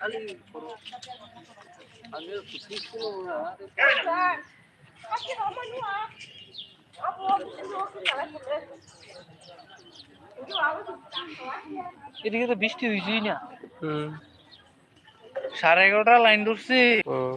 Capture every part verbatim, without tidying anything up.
এদিকে তো বৃষ্টি হয়েছেই না। হুম। সাড়ে এগারোটা লাইন ধরছি। হুম।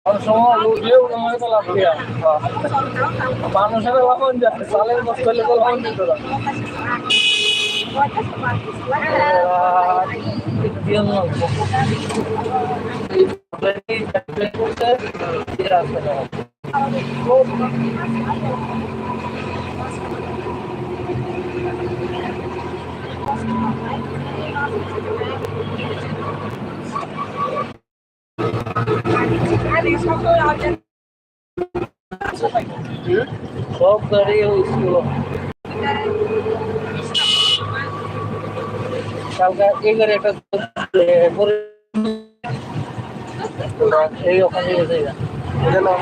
Ano sama lu dia udah mulai telat dia. Panas ada lawan dia, saling bos balik ke lawan itu lah. Dia mau. Jadi, dia rasa. Sok dari school. Kalka egar ekta, eh, pore. Ei, okan diye jai. Ede na.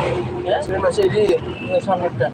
Eh? Same as edi. Eh, samne ekta.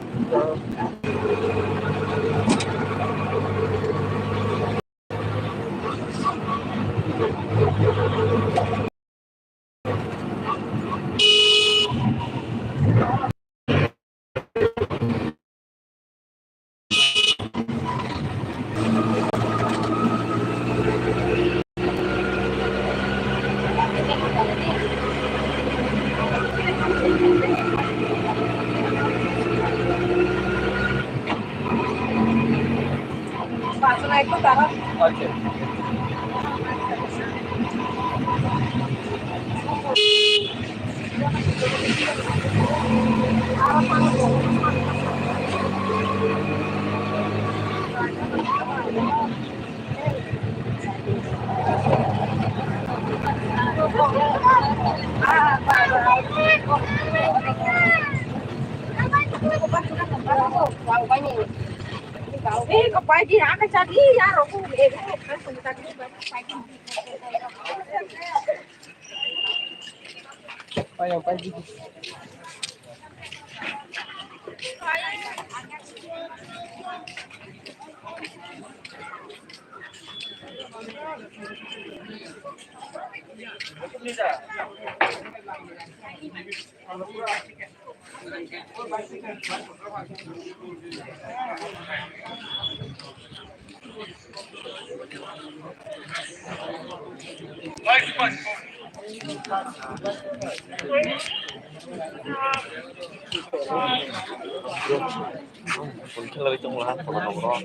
Phone khe lagwi tongla, kotor kotor.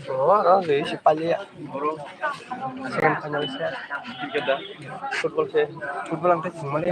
Oh, oro le si palia. Second final se. Cricket da? Football se. Football ang khe chwng mani.